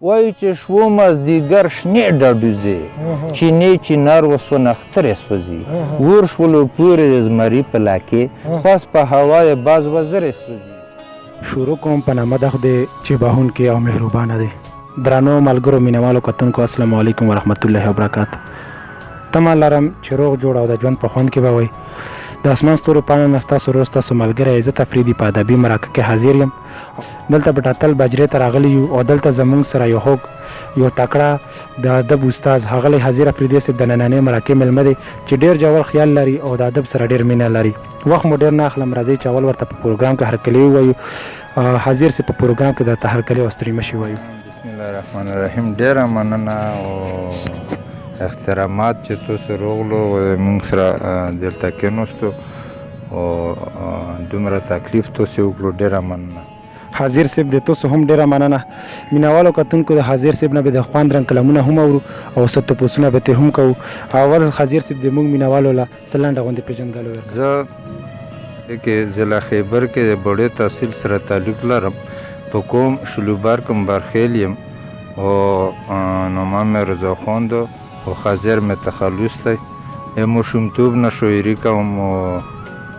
وایي چې شوو مازدیګر شنې ډډوزې، چینې چینار وسوه نښترې سوځي، ور شولو پورې د زمري په لاکې، پس په هوا یې باز وزرې سوځي. شروع کوم په نامه د خدای چې بهونکی او مهربانه دی. درنو ملګرو مینوالو کتونکو، السلام علیکم ورحمت الله وبرکاته. تمه لرم چې روغ جوړ او د ژوند په خوند کې به وئ. د اسمان ستورو پاڼو نه ستاسو ورور، ستاسو ملګری عزت افریدي په ادبي مرکه کې حاضر یم. دلته بټاتل باجرې ته راغلي یو او دلته زموږ سره یو هوږ یو تکړه د ادب استاد ښاغلی حاضر افریدي صاحب د نننۍ مرکې مېلمه دی چې ډېر ژور خیال لري او د ادب سره ډېر مینه لري. وخت مو ډېر نه اخلم، راځئ چې اول ورته په پروګرام کې هرکلی ووایو. حاضر صاحب، په پروګرام کې درته هرکلی او ستړي مشي وایو. بسم الله الرحمن الرحیم. ډېره مننه او احترامات چې تاسو راغلو، موږ سره دلته کېناستو او دومره تکلیف تاسو وکړو، ډېره مننه. حاضر صاحب، د تاسو هم ډېره مننه. مینوالو کتونکو، د حاضر صاحب نه به د خوند رنګ کلامونه هم اورو او څه تپوسونه به ترې هم کوو. اول حاضر صاحب، د موږ مینوالو له څه لنډه غوندې پېژندګلو ورکړه. زه کې ضلع خیبر کې د بړې تحصیل سره تعلق لرم، په کوم شلوبر کوم برخیل یم او نوم مې رضا خان ده او حاضر مې تخلص دی. ماشومتوب نه شاعري کوم او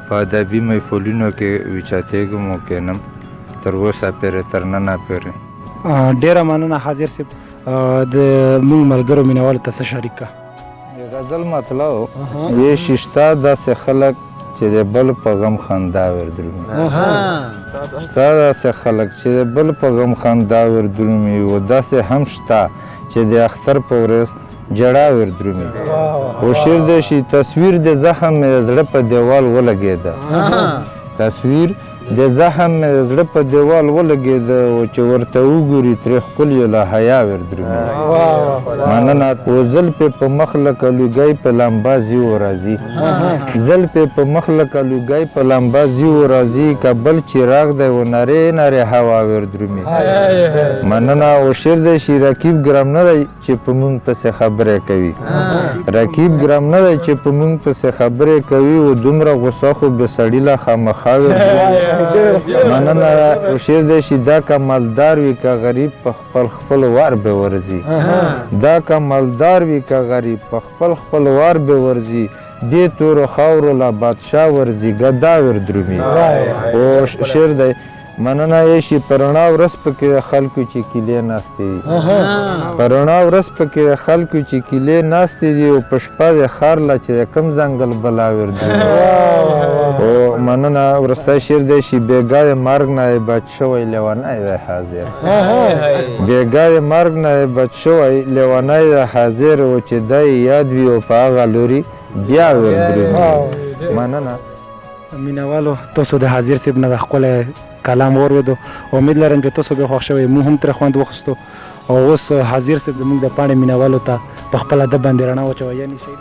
په ادبي محفلونو کې وچاتېږم او کښېنم تر اوسه پورې، تر ننه پورې. ډېره مننه حاضر صاحب. د موږ ملګرو مینوالو ته څه شریک کړه. د غزل مطلب یې شته داسې خلک چې د بل په غم خندا وردرومي، شته داسې خلک چې د بل په غم خندا وردرومي او داسې هم شته چې د اختر په ورځ جړا وردرومي. او شعر دی شي: تصویر د زخم مې د زړه په دیوال ولګېده، تصویر د زخم مې د زړه په دیوال ولګېده او چې ورته وګوري ترې ښکل یې له حیا وردرومي. مننه. او زلفې په مخ لکه لوګی په لمبه ځي او راځي، زلفې په مخ لکه لوګی په لمبه ځي او راځي، که بل چراغ دی و نرې نرې هوا وردرومي. مننه. او شعر دی شي: رقیب ګرم نه دی چې په مونږ پسې خبرې کوي، رقیب ګرم نه دی چې په مونږ پسې خبرې کوي او دومره غوسه خو به سړي له خامخا وردرومي. مننه. او شعر دی شي: دا که مالدار وي که غریب، په خپل خپل وار به ورځي، دا که مالدار وي که غریب، په خپل خپل وار به ورځي، دې تورو خاورو لا بادشاه ورځي، ګدا وردرومي. او شعر دی، مننه یې شي: په رڼا ورځ پکې د خلکو چې کیلې ناستې دي، په رڼا ورځ پکې د خلکو چې کیلې ناستې دي او په شپه د ښار له چې د کوم ځنګل بلا وردرومي. او مننه. وروستی شعر دی شي: بېګا د مرګ نه یې بچ شوی لیونی دی حاضر، بېګا د مرګ نه یې بچ شوی لیونی دی حاضر او چې دی یاد وي او په هغه لوري بیا وردرومي. مننه. مینوالو، تاسو د حاضر صاحب نه د ښکلی کلام واورېدو. امید لرم چې تاسو به خوښ شوی، موږ هم ترې خوند واخیستو. او اوس حاضر صاحب زموږ د پاڼې مینوالو ته په خپل ادب باندې رڼا واچوه، یعنی شي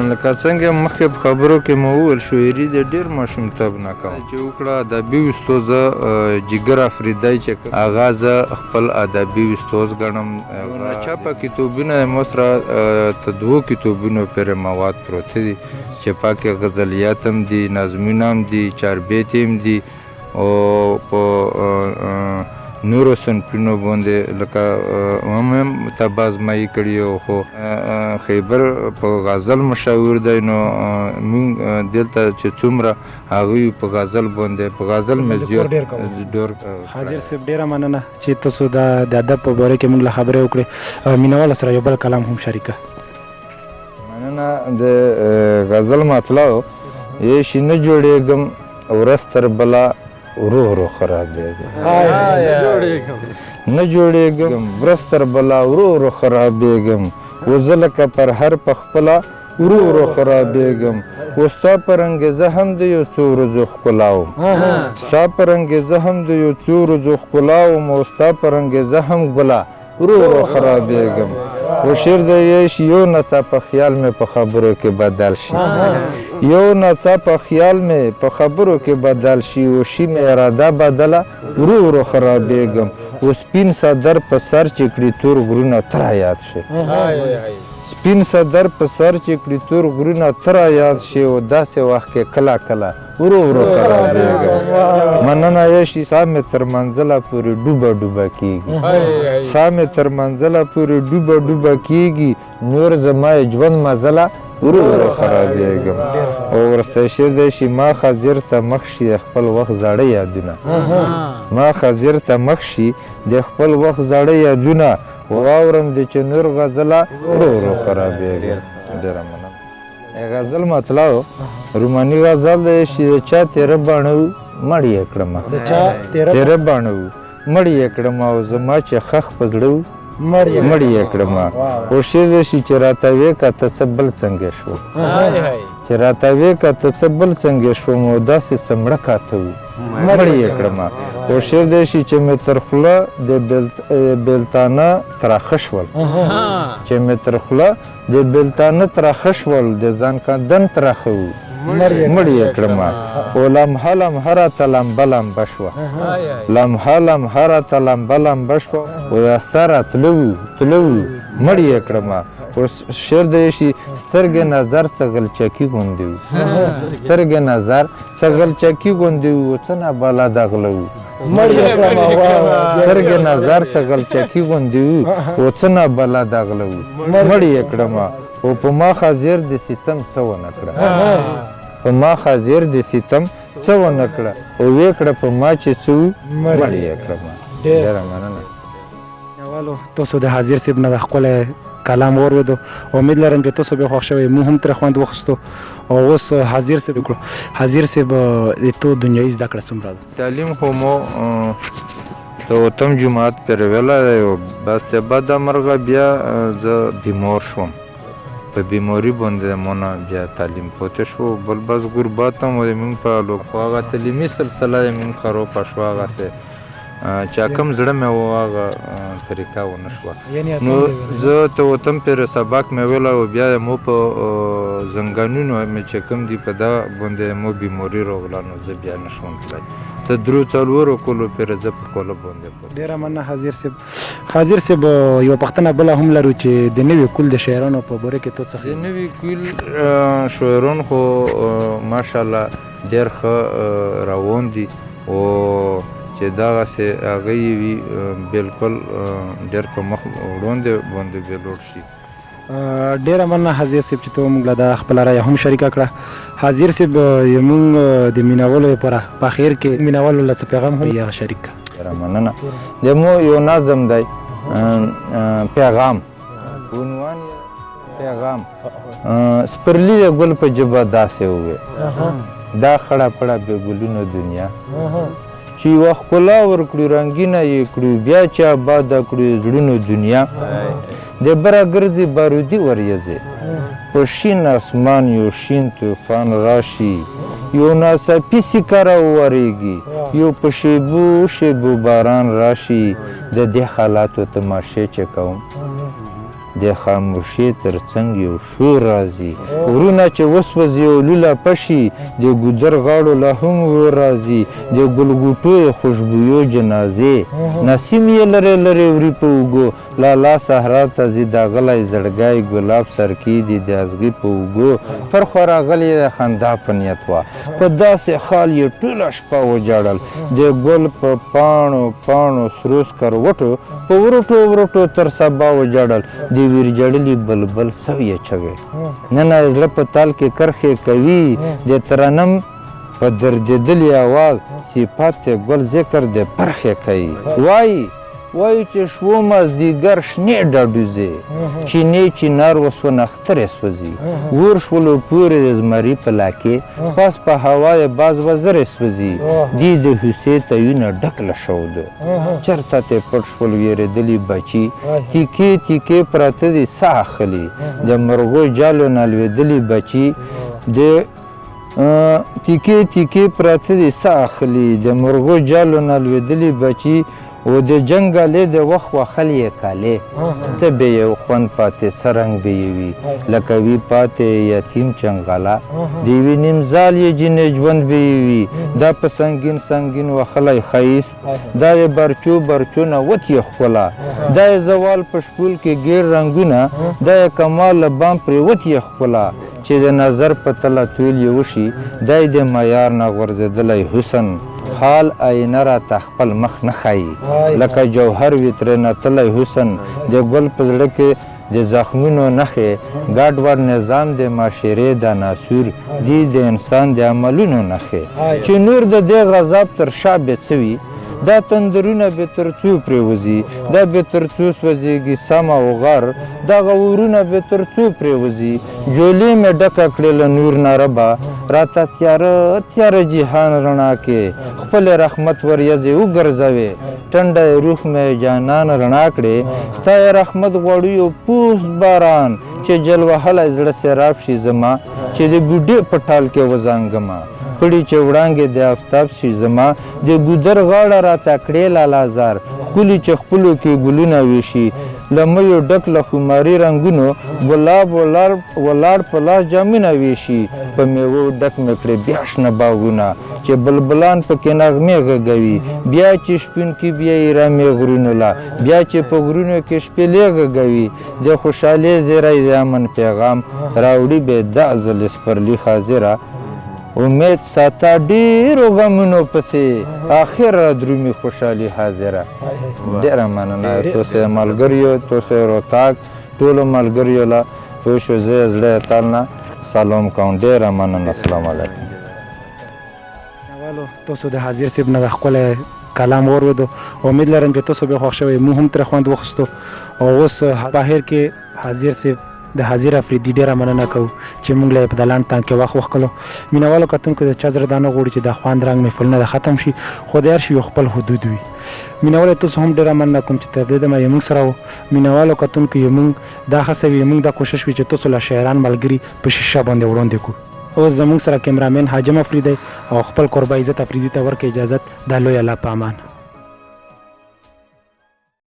لکه څنګه مخکې په خبرو کې مو وویل، شاعري د ډېر ماشومتوب نه کوم چې وکړه. ادبي استاد جګر افریدی چې هغه زه خپل ادبي استاد ګڼم. ناچاپه کتابونه مو سره تر دوو کتابونو پورې مواد پراته دي چې پکې غزلیات هم دي، نظمونه هم دي، چاربیتې هم دي او په نورو صنفونو باندې لکه هم طبع ازمایي کړي. خو خیبر په غزل مشهور دی، نو موږ دلته چې څومره هغوی په غزل باندې، په غزل مې زیات ډېر. حاضر صاحب، ډېره مننه چې تاسو د ادب په باره کې موږ له خبرې وکړې. مینوالو سره یو بل کلام هم شریک. مننه. د غزل مطلب یې شي: نه جوړېږم، ورځ تر بله ورو ورو خرابېږم، نه جوړېږم، ورځ تر بله ورو ورو خرابېږم او زه لکه پرهر په خپله ورو ورو خرابېږم او ستا په رنګ زه هم د یو څو ورځو ښکلا وم، ستا په رنګ زه هم د یو څو ورځو ښکلا وم او ستا په رنګ زه هم ګله ورو ورو خرابېږم. او شعر دی یې شي: یو ناڅاپه خیال مې په خبرو کې بدل شي، یو ناڅاپه خیال مې په خبرو کې بدل شي او شي مې اراده بدله ورو ورو خرابېږم او سپین څادر په سر چې کړي تور غرونه تر یاد شي. سپین صدر په سر چې کړي تور غرونه ته را یاد شي او داسې وخت کې کله کله ورو ورو خرابېږم. مننه یې شي ساه مې تر منزله پورې ډوبه ډوبه کېږي، ساه مې تر منزله پورې ډوبه ډوبه کېږي، نور زما یې ژوند مزله ورو ورو خرابېږم. او وروستی شعر دی شي ما خضر ته مخ شي د خپل وخت زاړه یادونه، ما خضر ته مخ شي د خپل وخت زاړه یادونه، واورم د چې نور غزله ورو ورو خرابېږم. ډېره مننه. غزل مطلب روماني غزل دی چې د چا تېره باڼه وو مړ یې کړم، تېره باڼه وو مړ یې کړم، او زما چې ښخ په زړه وو مړ یې کړم. او شعر دی شي چې راته ویې کته څه بل څنګه شو، چې راته ویې کته څه بل څنګه شوم، او داسې څه مړه کاته وو مړ یې کړم. او شعر دی شي چې مې تر خوله د بېلتانه تراخه شول، چې مې تر خوله د بېلتانه تراخه شول، د ځان کندن تراخه وو مړ یې کړم. او لمحه لمحه راته لمبه لمبه شوه، لمحه لمحه راته لمبه لمبه شوه، او دا ستا راتله وو تله وو مړ یې کړم. او شعر دی شي سترګې نظر څه غلچکي غوندې وو، سترګې نظر څه غلچکي غوندې وو، څه نابلده غله وو مړ یې کړم. سترګې نظر څه غلچکي غوندې وو، او څه نابلده غله وو مړ یې کړم. او په ما خضر د ستم څه ونه کړه، په ما خضر د ستم څه ونه کړه، او ویې کړه په ما چې څه وو مړ یې کړم. ډېره مننه. والو تاسو د حاضر صاحب نه د ښکلی کلام واورېدو، امید لرم چې تاسو به خوښ شوی، موږ هم ترې خوند واخیستو. او اوس حاضر صاحب وکړو. حاضر صاحب د تو دنیوي زده کړه څومره ده؟ تعلیم خو مو د اتم جومات پورې ویلی دی، او بس د بده مرغه بیا زه بیمار شوم، په بیماري باندې مو نه بیا تعلیم پاتې شو. بل بس غربت هم و د موږ په لوک، خو هغه تعلیمي سلسله د موږ خرابه شوه، هغسې چې کوم زړه مې و هغه طریقه ونه شوه. نو زه ته وتم پورې سبق مې ویلی او بیا مو په زنګانونو مې چې کوم دي په دا باندې مو بیماري راغله، نو زه بیا نه شوم تللی. ته درو څلورو کلو پورې زه په کوله باندې. ډېره مننه حاضر صاحب. حاضر صاحب یوه پوښتنه بله هم لرو چې د نوي کول د شاعرانو په باره کې ته څه د نوي کول شاعران خو ماشاءالله ډېر ښه روان دي، او چې دغسې هغه یې وي بالکل ډېر په مخ وړاندې باندې به لوړ شي. ډېره مننه حاضر صاحب چې ته موږ له دا خپله رایه هم شریکه کړه. حاضر صاحب موږ د مینهوالو لپاره په اخر کې مینهوالو له څه پیغام هم یې شریک کړه. ډېره مننه. د مو یو نظم دی پیغام، عنوان یې پیغام. سپرلي د ګل په ژبه داسې وویل، دا خړه پړه بې ګلونو دنیا چې یوه ښکلا ورکړو رنګینه یې کړو، بیا چې آباده کړو زړونو دنیا، د بره ګرځي بارودي وریځې، په شین اسمان یو شین طوفان راشي، یو ناڅاپي سکه راوورېږي، یو په شیبو شیبو باران راشي. د دې حالاتو تماشې چې کوم، د خاموشۍ تر څنګ یو شور راځي، غرونه چې وسوځي او لوله پشي، د ګودر غاړو له هم ور راځي، د ګلګوټو یې خوشبویو جنازې، نسیم یې لرې لرې وري په اوږو، لالا صحرا ته ځي دا غلی زړګی، ګلاب سرکې دي د ازغي په اوږو، پر خوا راغلی د خندا په نیت وه، په داسې حال یې ټوله شپه وژړل، د ګل په پاڼو پاڼو سرو سکروټو په وروټو وروټو تر سبا وژړل، د ویرجړلي بلبل سویې چغې، نن یې زړه په تال کې کرښې کوي، د ترنم په دردېدلي اواز صفت د ګل ذکر د پرخې کوي، وایي وایي چې شوو مازدیګر شنې ډډوزې، چینې چینار وسوه نخترې سوځي، ور شولو پورې د زمري په لاکې، پس په هوا یې باز وزرې سوځي، دي د هوسې تیونه ډک له شودو، چېرته ترې پټ شول وېرېدلي بچي، تیکې تیکې پراته دي ساه اخلي، د مرغو جالو نه لوېدلي بچي، د تیکې تیکې پراته دي ساه اخلي، د مرغو جالو نه لوېدلي بچي، او د جنګ الې د وخت وخل یې کالې ته به یو خوند پاتې څه رنګ به یې وي لکه وي پاتې یتیم چنغله د یوې نیمزال یې جینې ژوند به یې وي دا په سنګین سنګین وخلی ښایست دا یې برچو برچو نه وت یې ښکلا دا یې زوال په شپول کې ګیر رنګونه دا یې کمال له بام پرېوت یې ښکلا چې د نظر په تله تول یې وشي دی د معیار نه غورځېدلی حسن حال آینه راته خپل مخ نه ښایي لکه جوهر وي ترېنه تللی حسن د ګل په زړه کې د زخمونو نښې ګډوډ نظام د معاشرې د ناسور دي د انسان د عملونو نښې چې نور د دې غضب تر شا به څه وي دا تندرونه به تر څو پرېوځي دا به تر څو سوځېږي سم او غر دغه اورونه به تر څو پرېوځي جولې مې ډکه کړې له نور نه ربه راته تیاره تیاره جهان رڼا کې خپل رحمت وریځې وګرځوې ټنډه یې روح مې جانان رڼا کړې ستا یې رحمت غواړو یو پوست باران چې جل وهلی زړه سیراب شي زما چې د بوډې په ټال کې وزانګمه پړي چې وړانګې د افتاب شي زما د ګودر غاړه راته کړې لالازار ښکلي چې خپلو کې ګلونه ویشي له میو ډک له خماري رنګونو ګلاب ولاړ په لاس جامونه ویشي په میوو ډک مې کړې بیا شنه باغونه چې بلبلان پکې نغمې غږوي بیا چې شپونکي بیایي رمې غرونو له بیا چې په غرونو کې شپېلې غږوي د خوشحالۍ زیری د امن پیغام راوړي به دا ځل سپرلي حاضره امید ساته ډیرو غمونو پسې اخر را درومي خوشحالي حاضره. ډیره مننه تاسو ملګریو، تاسو روتاک ټولو ملګریو له پوه شو زه زړه تل نه سلام کوم. ډیره مننه، السلام علیکم. والو تاسو د حاضر صاحب نه د ښکلی کلام واورېدو، امید لرم چې تاسو به خوښ شوی، موږ هم ترې خوند واخیستو. او اوس په اخر کې حاضر صاحب د حاضر افریدي ډېره مننه کوو چې موږ له یې په دلان تانګ کې وخت وښکلو. مینهوالو کتونکو د چا زړه دا نه غواړي چې دا خوند رنګ محفلونه د ختم شي، خو د هر شي یو خپل حدود وي. مینهوالو تاسو هم ډېره مننه کوم چې تر دې دمه یې موږ سره وو. مینهوالو کتونکو یې موږ دا هڅه وي، موږ دا کوشش وي چې تاسو له شاعران ملګري په شیشه باندې وړاندې کړو. اوس زموږ سره کیمرامین حاجم افریدی او خپل کوربه عزت افریدي ته ورکړئ اجازت. د لوی الله په امان.